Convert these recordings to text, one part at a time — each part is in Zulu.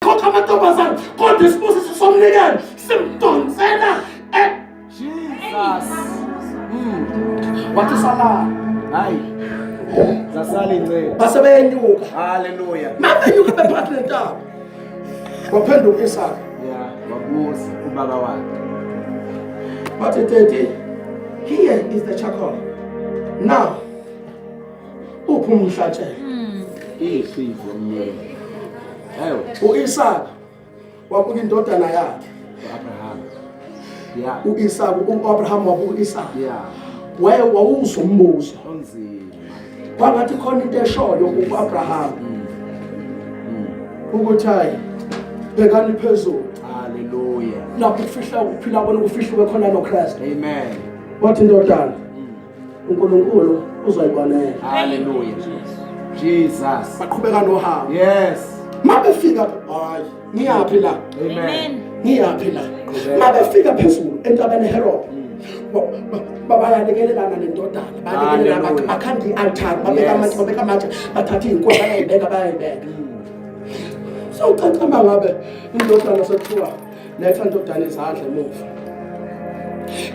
Qoqa amantombazane kodwa isibusiso somnikelo simdonsela e Jesus. Wathi salala. Hayi. Zasala inceku. Base beyenyuka. Hallelujah. Mabenyuka bephakathi nentaba. Waphenduka uIsaka. Yeah, wabuza ubaba wakhe. Wathi daddy, here is the charcoal. Now uphi umhlatshelo? Ihliziyo emnyama. Hayi, uIsaka wabuka indodana yakhe. uAbraham. Yeah. uIsaka uAbraham wabuka uIsaka. Yeah. Waye wawuza umbuzo. Onzima. Kwangathi khona into eshoyo kuAbraham. Ukuthi hayi bhekani phezulu. Hallelujah. Lapho kufihla ukuphila kwenu kufihliwe khona noKristu. Amen. Wathi indodana uNkulunkulu uzoyibonela. Hallelujah. Jesus. Baqhubeka nohambo. Yes. Mabefika hayi ngiyaphi la? Amen. Ngiyaphi la? Mabefika phezulu entabeni eHerod. Bayalekelelana nendodana, bayalekelelana Hallelujah. bakhanda i-altar, babeka amatshe, babeka amatshe, bathatha iy'nkuni bayayibeka, bayayibeka. So ucacamba ngabe indodana sekuthiwa letha indodana izandla emuva.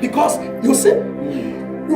Because you see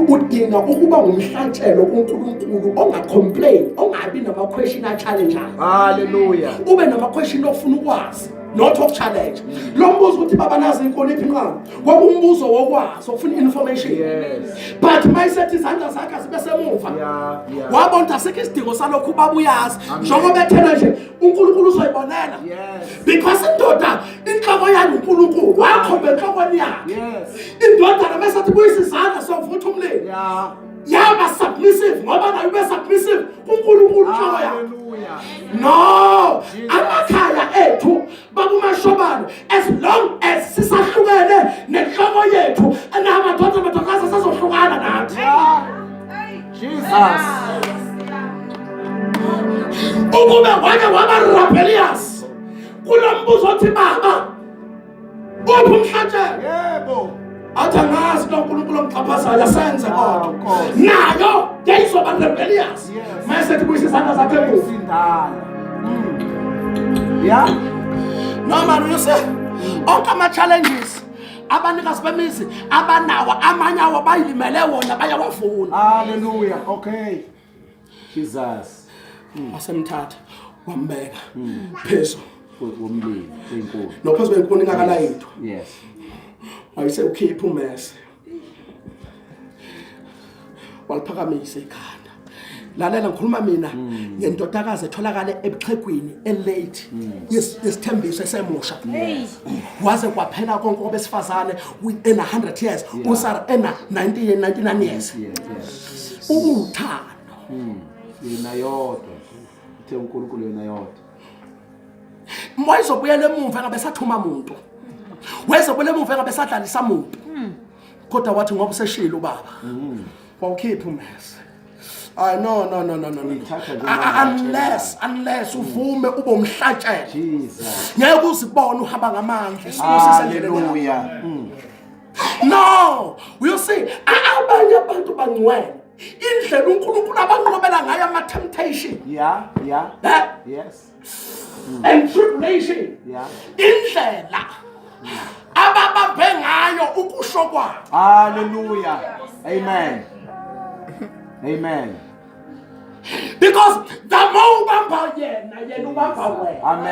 udinga ukuba ngumhlatshelo kuNkulunkulu ongacomplain, ongabi nama question a-challengeayo. Hallelujah. Ube nama question ofuna ukwazi not of challenge. Lo mbuzo ukuthi baba nazi inkolo iphi inqaba kwakumbuzo wokwazi okufuna information. Yes. But mayisethi izandla zakhe zibe semuva. Yeah. Wabona ukuthi asikho isidingo salokhu ubaba uyazi. Amen. Njengoba ethena nje uNkulunkulu uzoyibonela. Yes. Because indoda inhloko yayo uNkulunkulu wakhomba enhlokweni yakhe. Yes. Indodana mesathi buyisa izandla sovutha umlilo. Yeah. Yaba submissive ngoba nayo ube submissive kuNkulunkulu inhloko yakhe. Hallelujah. No, amakhaya ethu babumashobane as long as sisahlukene nenhloko yethu namadoda amadodakazi sazohlukana nathi. Jesus. Ukube wake waba rebellious kulo mbuzo othi baba uphi umhlatshelo? Yebo. Athi angazi lo nkulunkulu omxhaphazayo asenze Ah, kodwa Nkosi. nayo yayizoba rebellious Yes. mayesethi buyisa izandla zakhe emuva. Sindala. Yeah. No man you see onke ama challenges abanikazi bemizi abanawo amanye awo bayilimele wona bayawavuna. Hallelujah. Okay. Jesus. Wasemthatha wambeka phezu Womlilo wenkulu. nophezu kwenkuni ingakalayithwa. Yes. Wayese ukhipha umese. Waliphakamisa ikhanda. Lalela ngikhuluma mina ngendodakazi etholakale ebuxhegwini elate yesithembiso esemusha. Waze kwaphela konke kwabesifazane ena 100 years uSara ena 90 99 years. Yes. Uthando. Yena yodwa. Uthe uNkulunkulu yena yodwa. Wayezobuyela emuva engabe sathuma muntu. Wayezobuyela emuva engabe sadlalisa muntu. Kodwa wathi ngoba useshilo ubaba. Wawukhipha umese. Ay no no no no no. no. Uyithatha nje Unless uvume ube umhlatshelo. Jesus. Ngeke uzibone uhamba ngamandla isibusiso endleleni yakho. Hallelujah. No, you see abanye abantu bangcwele. Indlela uNkulunkulu abanqobela ngayo ama temptation. Yeah. Eh? Yes. And tribulation. Yeah. Indlela ababambe ngayo ukusho kwabo. Hallelujah. Amen. Amen. Because the more ubamba yena, yena ubamba wena. Amen.